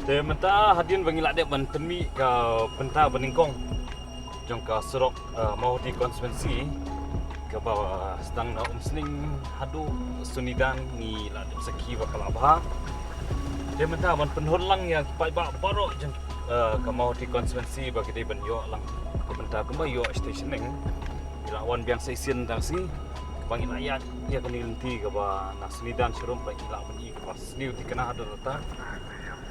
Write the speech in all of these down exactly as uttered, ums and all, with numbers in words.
Te mynta hadien ba ngi la dep ban pynmih ka bynta banyngkong jong ka surok, eh, Mawhati constituency, kaba sdang na Umsning haduh Sunidan, ngi la dep sakhi ba ka la bha. Te mynta ban pynhun lang ïa ki paidbah baroh jong, eh, ka Mawhati constituency ba ki dei ban ïoh lang ka bynta kumba ïoh station neng. Ngi la wan biang sa shisien tang shi, ba ngi la ïaid ïa kane ka lynti kaba na Sunidan sharum ba ngi la ban i kaba sniew thikna haduh katta.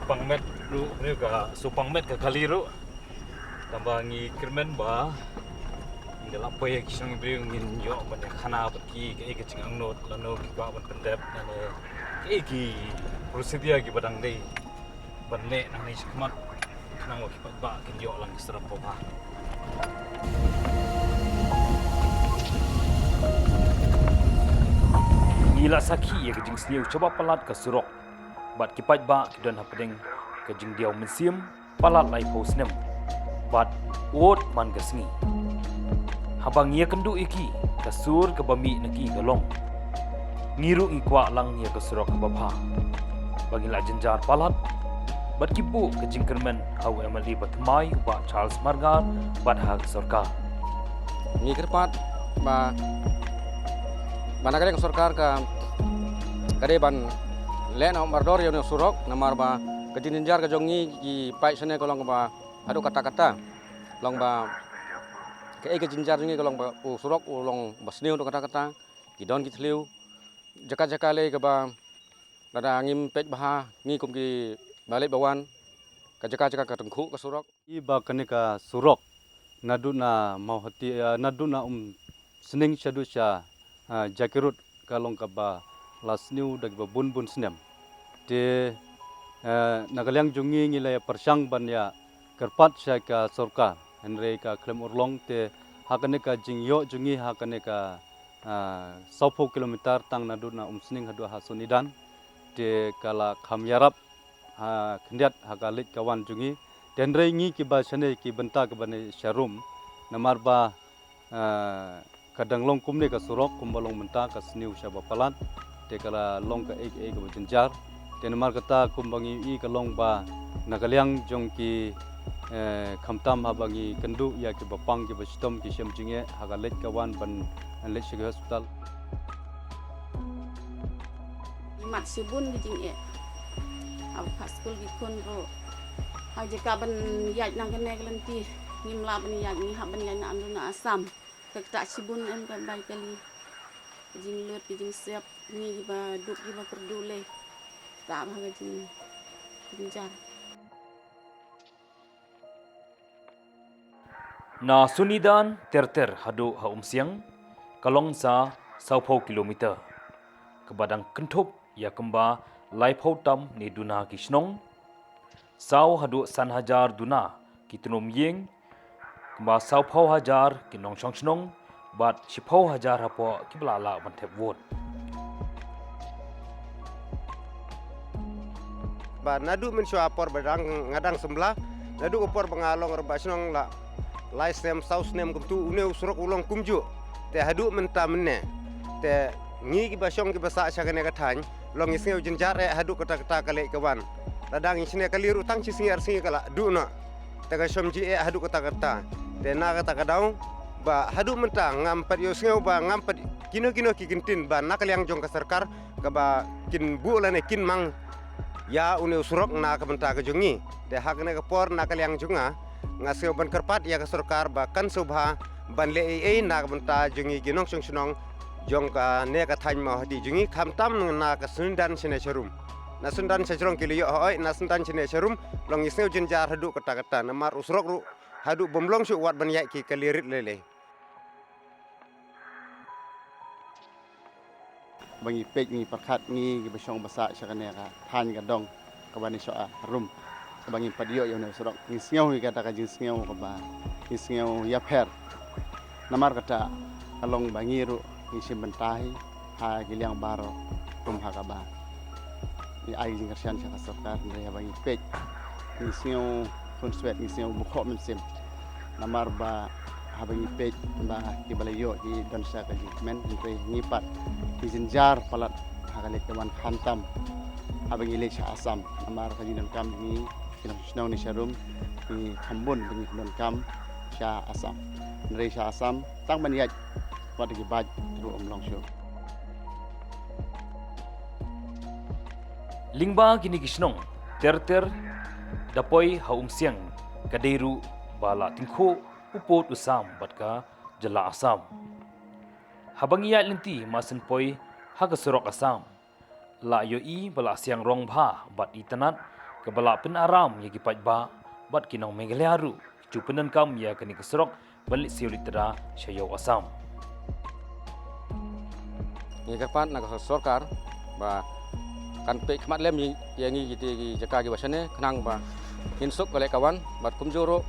Pang met ruh, ruh ka, so pang met ka kali ruh. Tangba ngi kyrmen ba ngin da lah poi ïa ki shnong briew, ngin ïoh ban ïa khana bad ki kaei ka jingangnud lano ki kwah ban pyndep, lano kaei ki procedure kiba dang dei ban leh nangne shakhmat, khnang ba ki paidbah kin ïoh lang ki surok ba bha. Ngi la sakhi ïa ka jingsniew shaba palat ka surok bad ki paidbah ki don hapdeng ka jingdiaw mynsiem palat laiphew snem bad ud man ka sngi. Haba ngi ïakynduh ïa ki, ka sur kaba mih na ki ka long, ngi ruh ngi kwah lang ïa ka surok kaba bha. Ba ngi la jynjar palat bad ki buh ka jingkyrmen ha u M L A ba thymmai, u Bah Charles Marngar, bad ha ka sorkar. Ngi kyrpad ba, ba na ka liang ka sorkar ka, ka dei ban leh na mardor ïa une u surok, namar ba ka jingjynjar ka jong ngi ki paid shane ka long ba haduh katta katta. Long ba kaei ka jingjynjar jong ngi ka long ba u surok u long ba sniew haduh katta katta. Ki don ki thliew jaka jaka lei kaba lada ngim peit bha ngi kum kiba leit ba wan, ka jaka jaka ka tyngkhuh ka surok. I ba kane ka surok naduh na Mawhati, eh, naduh na Umsning shaduh sha, eh, Jakhirot ka long kaba la sniew da kiba bun bun snem. Te, eh, na ka liang jong ngi ngi la ïa pyrshang ban ïa kyrpad sha ka sorkar, hynrei ka khlem urlong. Te ha kane ka jingïoh jong ngi ha kane ka, ah, sawphew kilometer tang naduh na Umsning haduh ha Sonidan, te ka la kham ïarap ha khyndiat ha ka leit ka wan jong ngi. Te hynrei ngi kiba shane ki bynta kiba ne sharum, namar ba, ah, ka dang long kumne ka surok kumba long mynta, ka sniew shaba palat, te ka la long kaei kaei kaba jynjar. Te namar kata kumba ngi i ka long ba na ka liang jong ki, eh, khamtam haba ngi kynduh ïa kiba pang kiba shitom ki shem jingeh ha ka leit ka wan ban leit sha ki hospital. Ngi mad shibun ki jingeh. Haba phah skul ki khun ruh, ha jaka ban ïaid na kane ka lynti ngim lah ban ïaid, ngi hap ban ïaid na Andu na Assam. Ka ktah shibun em ka bai kali. Ka jinglut ka jingsep, ngi kiba duk kiba kyrduh lei. Ktah bha ka jing, jingjynjar. Na Sonidan ter ter haduh ha Umsiang ka long sa sawphew kilometer, kaba dang kynthup ïa kumba laiphew tam ne duna ki shnong, saw haduh san hajar duna ki tnum ïing, kumba sawphew hajar ki nongshong shnong bad shiphew hajar hapoh kiba la lah ban thep vote. Ba naduh mynshuwa por ba dang, nga dang sembla, naduh ka por ba nga long rangbah shnong la lai snem saw snem kumtu, une u surok u long kumjuh. Te haduh mynta mynne, te ngi kiba shong kiba sah sha kane ka thaiñ, long ngi sngew jynjar eh haduh katta katta ka leit ka wan. Lada ngi shne kali ruh tang shi sngi ar sngi ka la duh noh. Te ka shong ji eh haduh katta katta. Te na kata ka daw ba haduh mynta ngam pat ïohsngew ba ngam pat kino kino ki kyntien ba na ka liang jong ka sorkar kaba kin buh lane kin mang ïa une u surok na ka bynta ka jong ngi. Te ha kane ka por na ka liang jong nga, nga sngew ban kyrpad ïa ka sorkar ba kan sngewbha ban leh ei ei na ka bynta jong ngi ki nongshong shnong jong kane ka thaiñ Mawhati jong ngi, khamtam na ka Sonidan shane sharum. Na Sonidan shajrong ki la ïoh hooid, na Sonidan shane sharum long ngi sngew jynjar haduh katta katta namar u surok ruh haduh bym long shuh wat ban ïaid ki kali rit lei lei. Ba ngi peit ngi pyrkhat ngi kiba shong ba sah sha kane ka thaiñ ka dong kaba ne shoh harum, kaba ngi pat ïoh ïa une u surok, ngi sngew hi kata ka jingsngew kaba ngi sngew ïapher. Namar kata ka long ba ngi ruh ngi shim bynta hi ha ki liang baroh kum ha kaba ngi ai jingkyrshan sha ka sorkar, hynrei haba ngi peit ngi sngew khunswet, ngi sngew bukhoh mynsiem. Namar ba haba ngi peit ba kiba la ïoh ki don sha ka jingkmen, hynrei ngi pat ngi jynjar palat ha ka leit ka wan, khamtam haba ngi leit sha Assam. Namar ka jingdonkam ngi Ki nong shnong ne sharum ki kham bun ba ngi kham donkam sha Assam. Hynrei sha Assam tang ban ïaid wat ki bike ruh ym long shuh. Lyngba kine ki shnong ter ter da poi ha Umsiang ka dei ruh ba la tyngkhuh u pud u sam bad ka jylla Assam. Haba ngi ïaid lynti mar syn poi ha ka surok Assam, la ïohi ba la siang rong bha bad itynnad kaba la pynaram ïa ki paidbah bad ki nong Meghalaya ruh ki ju pyndonkam ïa kane ka surok ban leit siew leit trai sha ïew Assam. Ngi kyrpad na ka sorkar ba kan peit khmat lem ïa ngi kiti ki jaka kiba shane khnang ba ngin suk ka leit ka wan bad kumjuh ruh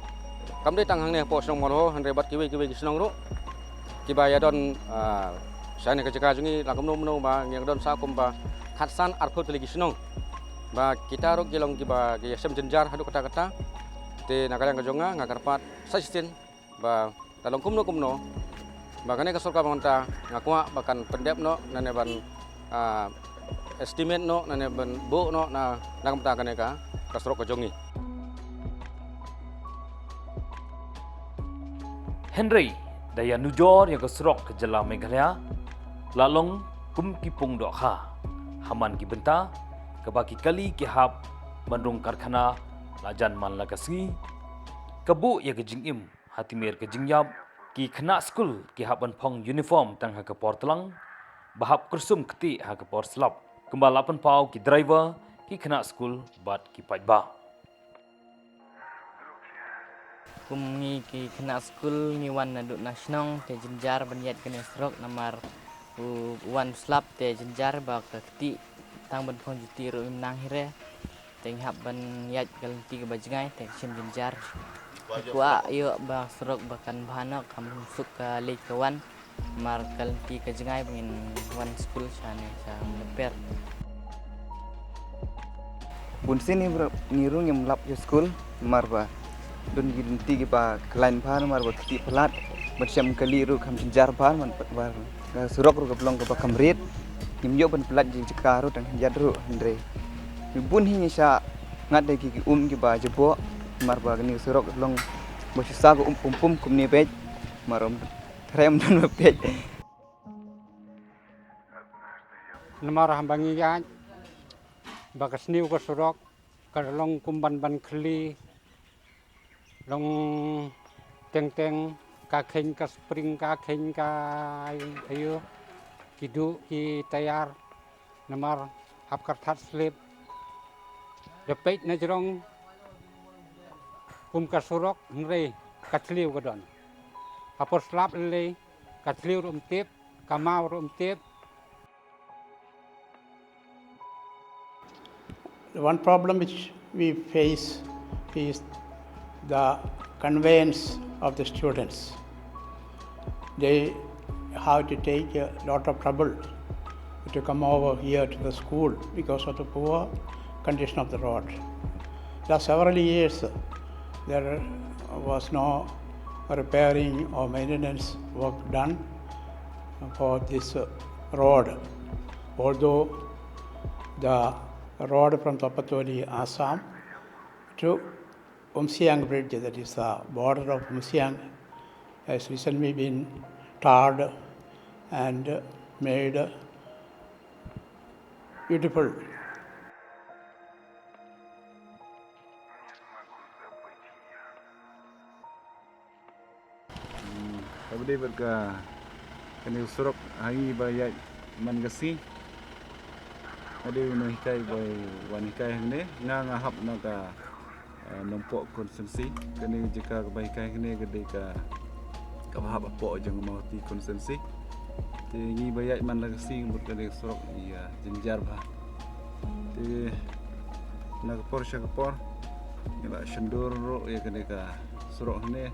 kam dei tang hangne hapoh shnong Mawlahor hynrei bad kiwei kiwei ki shnong ruh kiba ïadon, ah, shane ka jaka jong ngi la kumno kumno ba ngi ïadon sa kumba khatsan arphew tylli ki shnong ba kita ruh ki long kiba ki ïashem jynjar haduh katta katta. Te na ka liang ka jong nga nga kyrpad sa shisien ba la long kumno kumno ba kane ka sorkar ba mynta nga kwah ba kan pyndep noh nane ban, ah, estimate noh nane ban buh noh na, na ka bynta kane ka, ka surok ka jong ngi. Hynrei da ïa nujor ïa ka surok ka jylla Meghalaya la long kum ki pung dohkha ha man ki bynta kaba ki kali ki hap ban rung karkhana la jan man la ka sngi. Ka buh ïa ka jingim ha timer ka jingïap, ki khynnah skul ki hap ban phong uniform tang ha ka por tlang, ba hap kyrsum ktieh ha ka por slap. Kumba la pynpaw ki driver, ki khynnah skul bad ki paidbah. Kum ngi ki khynnah skul ngi wan naduh na shnong te jynjar ban ïaid kane surok namar u wan slap te jynjar ba ka ktieh tang ban phong juti ruh ym nang hi re. Te ngi hap ban ïaid ka lynti kaba jngai te ka shem jynjar. Kwah ïoh ba surok ba kan bha noh kam suk ka leit ka wan. Mar ka lynti ka jngai ba ngin wan skul shane sha Mawlapper. Bun sien ngi ruh ngim lap ïa skul mar ba don ki lynti kiba khlaiñ bha namar ba ktieh palat ban shem kali ruh kam jynjar bha man ba ka surok ruh ka long kaba kam rit. Ngim ïoh ban palat jaka ruh tang ïaid ruh hynrei bun hi ngi shah ngat da ki um kiba jubok mar ba kane ka surok long ba shisha ka um pum pum kumne beit mar um threm don ba peit. Namar haba ngi ïaid ba ka sniew ka surok ka long kum ban ban khli long teng teng ka kheiñ ka spring ka kheiñ ka ayu ki duh ki tayar namar hap kyrthat slip da peit na jrong kum ka surok hynrei ka thliew ka don ha por slap lei ka thliew ruh ym tip ka maw ruh ym tip. One problem which we face is the conveyance of the students. They have to take a lot of trouble to come over here to the school because of the poor condition of the road. Last several years, there was no repairing or maintenance work done for this road, although the road from Tapatoli, Assam to Umsiang bridge, that is the border of Umsiang, has recently been tarred and made beautiful. Kaba dei bad ka kane ka surok ha ngi ba ïaid man ka sngi. Nga dei u nonghikai ba wan hikai hangne, nga nga hap na ka Nongpoh constituency. Kane ka jaka kaba hikai hangne ka dei ka kaba hap hapoh jong ka Mawhati constituency. Te ngi ba ïaid man la ka sngi mut kane ka surok ngi ïa jynjar bha. Te na ka por sha ka por ngi la shyndur ruh ïa kane ka surok hangne,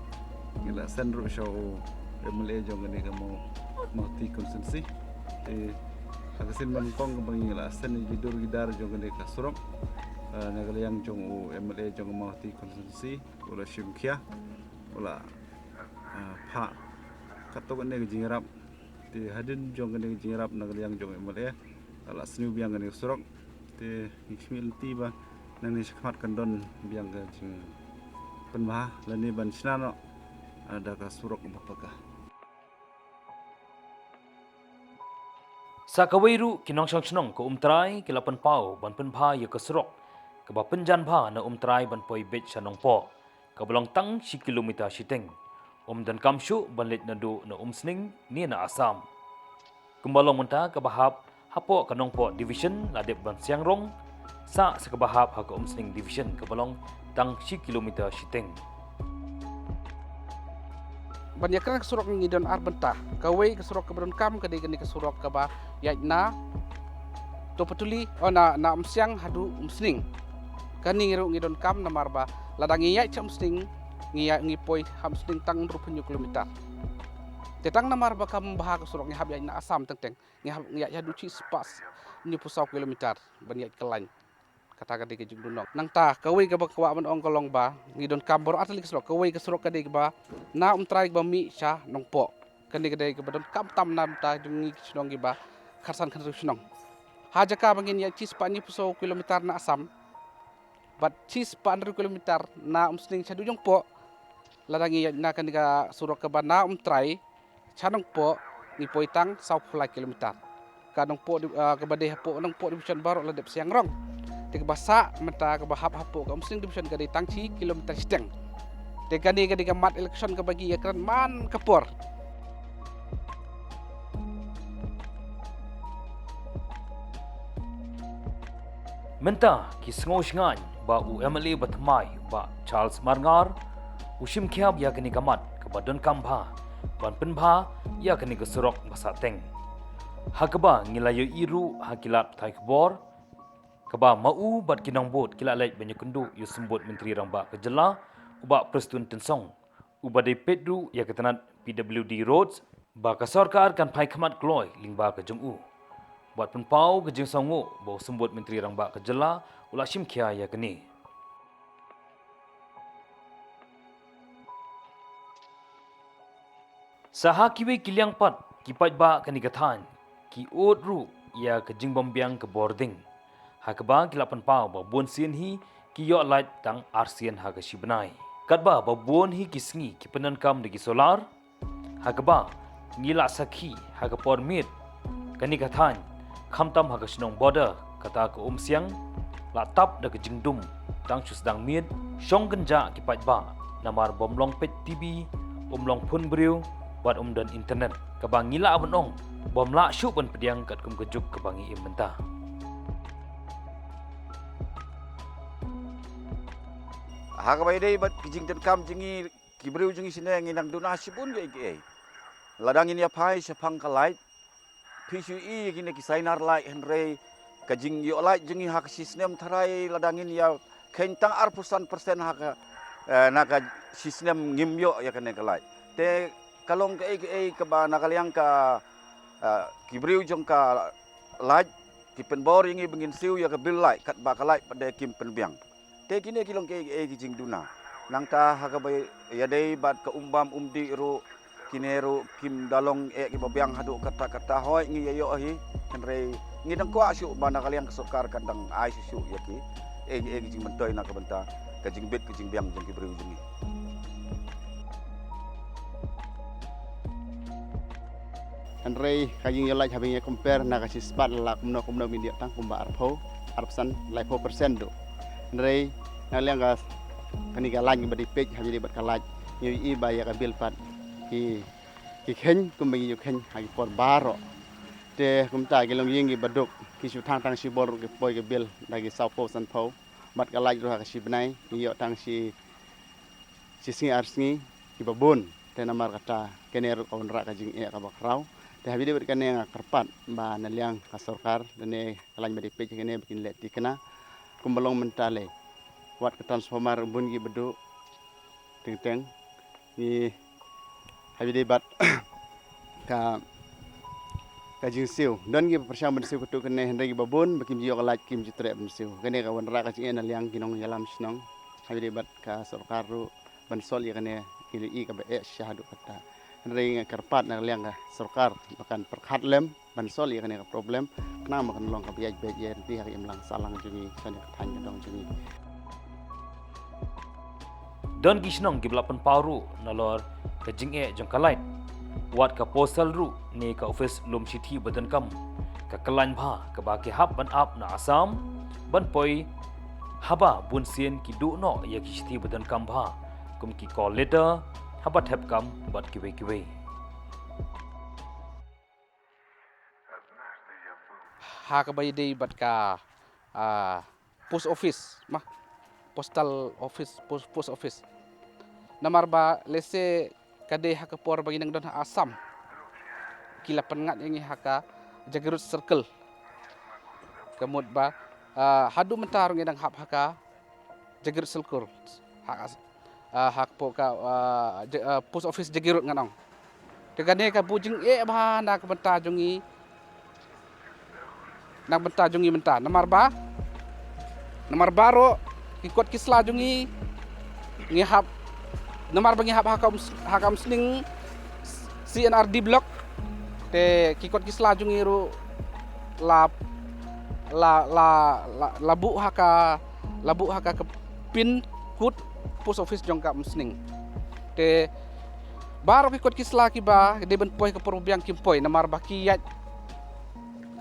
ngi la send ruh sha u MLA jong kane ka Mawhati constituency. Te ha ka sien ba nyngkong kaba ngi la send ïa ki dur ki dar jong kane ka surok na ka liang jong u MLA jong ka Mawhati constituency u la shim khia u la phah katto katne ka jingïarap. Te hadien jong kane ka jingïarap na ka liang jong u MLA la sniew biang kane ka surok. Te ngi khmih lynti ba Nangne shakhmat kan don biang ka jingpynbha lane ban shna noh, ah, da ka surok ba paka. Sa kawei ruh ki nongshong shnong ka Umtrai ki la pynpaw ban pynbha ïa ka surok kaba pynjan bha na Umtrai ban poi beit sha Nongpoh, kaba long tang shi kilometer shiteng. Ym donkam shuh ban leit naduh na Umsning ne na Assam. Kumba long mynta kaba hap hapoh ka Nongpoh Division la dep ban siang rong, sa sa kaba hap ha ka Umsning Division kaba long tang shi kilometer shiteng. Ban ïakren ka surok ngi don ar bynta. Kawei ka surok kaba donkam ka dei kane ka surok kaba ïaid na Topatuli, oh, na, na Umsiang haduh Umsning. Kane ruh ngi donkam namar ba lada ngi ïaid sha Umsning, ngi ïaid, ngi poi ha Umsning tang hynriewphew kilometer. Te tang namar ba kam bha ka surok ngi hap ïaid na Assam teng teng. Ngi hap, ngi ïaid haduh shispah hynñiewphew saw kilometer ban ïaid ka lain. Kata ka dei ka jingduna. Nangta kawei kaba kwah ban ong ka long ba ngi donkam baroh artylli ka surok, kawei ka surok ka dei kaba na Umtrai kaba mih sha Nongpoh. Kane ka dei kaba donkam tam na bynta jong ngi ki shnong kiba khatsan khathynriew shnong. Ha jaka ba ngin ïaid shispah hynñiewphew saw kilometer na Assam bad shispah hynriew kilometer na Umsning shaduh Nongpoh. Lada ngi ïaid na kane ka surok kaba na Umtrai sha Nongpoh, ngi poi tang sawphew lai kilometer. Ka Nongpoh di-, ah, kaba dei hapoh Nongpoh Division baroh la dep siang rong. Te kaba sah mynta kaba hap hapoh ka Umsning Division ka dei tang shi kilometer shiteng. Te kane ka dei ka mat election kaba ngi ïakren man ka por. Mynta ki sngew shngaiñ ba u M L A ba thymmai, Bah Charles Marngar, u shim khia ïa kane ka mat kaba donkam bha ban pynbha ïa kane ka surok ba sah teng. Ha kaba ngi la ïohi ruh ha ki lad pathai khubor kaba ma u bad ki nongbud ki la leit ban ïakynduh ïa u Symbud Myntri Rangbah ka jylla, u Bah Prestone Tynsong, uba dei peit ruh ïa ka tnat P W D Roads, ba ka sorkar kan phai khmat kloi lyngba ka jong u. Bad pynpaw ka jingsngewnguh ba u Symbud Myntri Rangbah ka jylla u la shim khia ïa kane. Sa ha kiwei ki liang pat ki paidbah kane ka thaiñ ki ud ruh ïa ka jingbym biang ka bording. Ha kaba ki la pynpaw ba bun sien hi ki ïoh lait tang ar sien ha ka shi bnai. Katba ba bun hi ki sngi ki pyndonkam da ki solar. Ha kaba ngi la sakhi ha ka por miet kane ka thaiñ, khamtam ha ka shnong border kata ka Umsiang, la tap da ka jingdum tang shu sdang miet, shong kynjah ki paidbah namar bym long peit T V, ym long phone briew bad ym don internet, kaba ngi lah ban ong bym lah shuh ban pdiang katkum ka juk kaba ngi im mynta. Ha kaba ïadei bad ki jingdonkam jong ngi ki briew jong ngi shane, ngi nang duna shibun kiei kiei. Lada ngin ïa phai shaphang ka light, phi shu i kine ki solar light, hynrei ka jingïoh light jong ngi ha ka shi snem tharai lada ngin ïa kheiñ tang arphew san percent ha ka, eh, na ka shi snem ngim ïoh ïa kane ka light. Te ka long kaei kaei kaba na ka liang ka, eh, ki briew jong ka light ki pynbor ïa ngi ba ngin siew ïa ka bill light katba ka light pat de kim pynbiang. Te kine ki long kiei kiei ki jingduna. Nangta ha kaba ïadei bad ka um bam um dih ruh, kine ruh kim da long eh kiba biang haduh katta katta, hooid ngi ïa ïoh hi, hynrei ngi dang kwah shuh ba na ka liang ka sorkar kan dang ai shuh shuh ïa ki eh eh ki jingmyntoi na ka bynta ka jingbit ka jingbiang jong ki briew jong ngi. Hynrei ka jingïoh light haba ngi compare na ka shi spah la kumno kumno, ngin ïoh tang kumba arphew, arphew san, laiphew percent duh. Hynrei na liang ka, kane ka light ba dei peit, haba dei bad ka light, ngi ïohi ba ïa ka bill pat ki, ki kheiñ kumba ngi ïoh kheiñ ha ki por baroh. Te kumta ki longïing kiba duk ki shu thang tang shibun ruh ki poi ka bill da ki sawphew sanphew. Bad ka light ruh ha ka shi bnai ngi ïoh tang shi shi sngi ar sngi kiba bun. Te namar kata kane ruh ka wanrah ka jingeh kaba khraw. Te haba dei bad kane nga kyrpad ba na liang ka sorkar lane ka light ba dei peit kane ba kin leh thikna kumba long mynta lei. Wat ka transformer bun kiba duh teng teng. Ngi haba dei bad ka, ka jingsiew. Don kiba pyrshang ban siew katto katne, hynrei kiba bun ba kim ju ïoh ka light kim ju treh ban siew. Kane ka wanrah ka jingeh na liang ki nongïalam shnong. Haba dei bad ka sorkar ruh ban solve ïa kane, ngi la i kaba eh shisha haduh katta. Hynrei nga kyrpad na ka liang ka sorkar ba kan pyrkhat lem ban solve ïa kane ka problem, khnang ba kan long kaba ïaid beit ïaid rti ha ka imlang sahlang jong ngi, shane ka thaiñ ka dong jong ngi. Don ki shnong kiba la pynpaw ruh nalor ka jingeh jong ka light. Wat ka postal ruh ne ka ophis lum shithi ba donkam ka khlaiñ bha, kaba ki hap ban ap na Assam ban poi, haba bun sien ki duh noh ïa ki shithi ba donkam bha, kum ki call letter, haba thep kam bad kiwei kiwei. Ha kaba ïadei bad ka, ah, post office, ma, postal office, post, post office. Namar ba lehse ka dei ha ka por ba ngi nang don ha Assam, ki la pynngat ïa ngi ha ka Jagiroad Circle. Ka mut ba, ah, haduh mynta ruh ngi dang hap ha ka Jagiroad Circle, ha, ah, ha ka po-, ka, ah, Ja-, ah, post office Jagiroad ngan ong. Te kane ka buh jingeh bha na ka bynta jong ngi, na ka bynta jong ngi mynta. Namar ba, namar ba ruh ki kot ki sla jong ngi, ngi hap, namar ba ngi hap ha ka Ums-, ha ka Umsning C and R D block. Te ki kot ki sla jong ngi ruh la, la, la, la, la buh ha ka, la buh ha ka, ka pin code post office jong ka Umsning. Te baroh ki kot ki sla kiba dei ban poi ka por ba biang kim poi, namar ba ki ïaid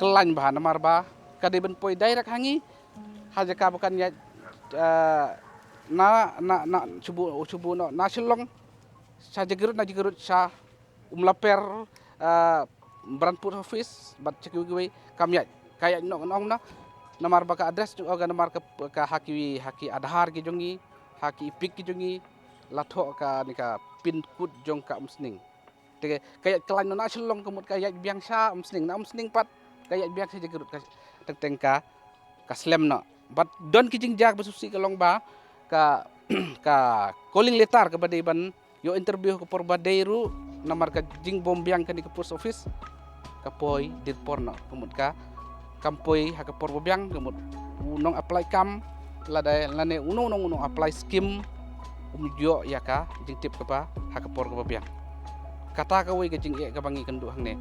khlaiñ bha, namar ba ka dei ban poi direct ha ngi, ha jaka ba kan ïaid, eh, na, na, na, shu buh, shu buh noh na Shillong sha Jagiroad, na Jagiroad sha Umlaper, ah, Brandpur office, bad sha kiwei kiwei kam ïaid. Ka ïaid noh ngan ong na, namar ba ka address jong, oh, ka namar ka, ka ha kiwei, ha ki Aadhaar ki jong ngi, ha ki EPIC ki jong ngi, la thoh kane ka pin code jong ka Umsning. Te ka ïaid khlaiñ noh na Shillong, ka mut ka ïaid biang sha Umsning, na Umsning pat ka ïaid biang sha Jagiroad, ka teng teng ka, ka slem noh. Bad don ki jingjia ba sngewsih ka long ba ka, ka calling letter kaba dei ban ïoh interview ha ka por ba dei ruh, namar ka jingbym biang kane ka post office, ka poi dei por noh, ka mut ka, kam poi ha ka por ba biang, ka mut u nong apply kam, lada, lane uno uno uno apply scheme, um ïoh ïa ka jingtip kaba ha ka por kaba biang. Kata kawei ka jingeh kaba ngi kynduh hangne.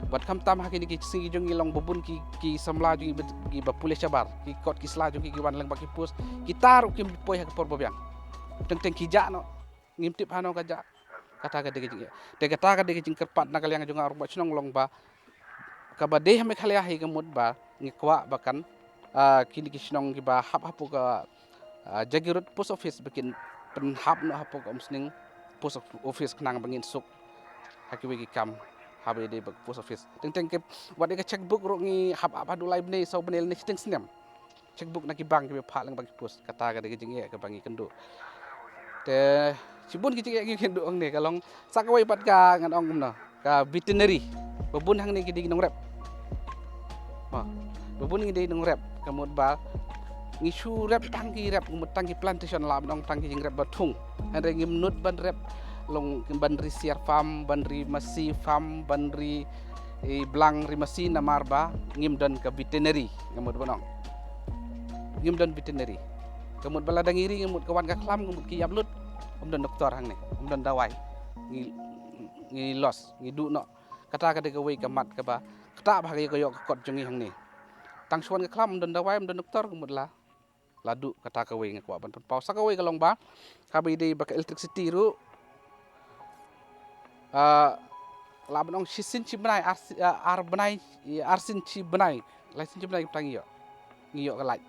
Bad khamtam ha kine ki sngi jong ngi long ba bun ki, ki samla jong ngi ba, kiba pule shabar, ki kot ki sla jong ngi ki wan lyngba ki post, kita ruh kim poi ha ka por ba biang. Teng teng ki jah noh, ngim tip hano ka jah. Kata ka dei ka jingeh. Te kata ka dei ka jingkyrpad na ka liang jong nga u rangbah shnong long ba, kaba dei ha Meghalaya hi, ka mut ba ngi kwah ba kan, ah, kine ki shnong kiba hap hapoh ka, ah, Jagiroad post office ba kin pynhap noh hapoh ka Umsning post of-, office, khnang ba ngin suk ha kiwei ki kam haba ïadei bad ka post office. Teng teng ki, wat ïa ka checkbook ruh ngi hap ap haduh lai bnai, saw bnai lane shiteng snem. Checkbook na ki bank kiba phah lyngba ki post. Kata ka dei ka jingeh kaba ngi kynduh. Te shibun ki jingeh ngi kynduh hangne, ka long sa kawei pat ka ngan ong kumno, ka veterinary. Ba bun hangne ki dei ki nongrep. Ha, ba bun ngi dei nongrep, ka mut ba ngi shu rep tang ki rep, ka mut tang ki plantation, lah ban ong tang ki jingrep ba thung. Hynrei ngim nud ban rep long, ban ri siar farm, ban ri masi farm, ban ri, eh, blang ri masi, namar ba ngim don ka veterinary, ka mut ban ong. Ngim don veterinary. Ka mut ba lada ngi ri, ka mut ka wan ka khlam, ka mut ki ïap lut, um don doktor hangne, um don dawai. Ngi, ngi loss, ngi duh noh. Kata ka dei kawei ka mat kaba ktah bha ka ïoh ka kot jong ngi hangne. Tang shu wan ka khlam, um don dawai, um don doktor, ka mut la, la duh. Kata kawei nga kwah ban pynpaw. Sa kawei ka long ba, kaba ïadei bad ka electricity ruh, ah, lah ban ong shisien shi bnai, ar si-, ah, ar bnai, ïa, ar sien shi bnai, lai sien shi bnai tang ngi ïoh, ngi ïoh ka light.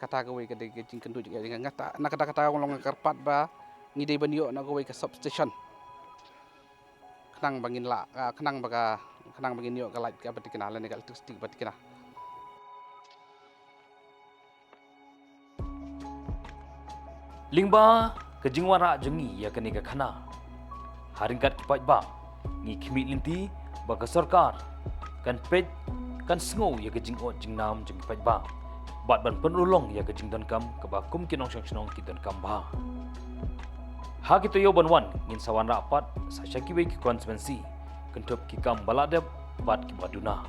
Kata kawei ka dei ka jingkynduh jingeh jong nga, nga ta-, na kata, kata ka long nga kyrpad ba ngi dei ban ïoh na kawei ka substation. Khnang ba ngin lah, ah, khnang ba ka, khnang ba ngin ïoh ka light kaba tikna lane ka electricity kaba tikna. Lyngba ka jingwanrah jong ngi ïa kane ka khana, ha ryngkat ki paidbah, ngi khmih lynti ba ka sorkar kan peit, kan sngew ïa ka jingot jingnam jong ki paidbah, bad ban pynurlong ïa ka jingdonkam kaba kum ki nongshong shnong ki donkam bha. Ha ki taïew ban wan ngin sa wanrah pat sa sha kiwei ki constituency, kynthup ki kam ba la dep bad kiba duna.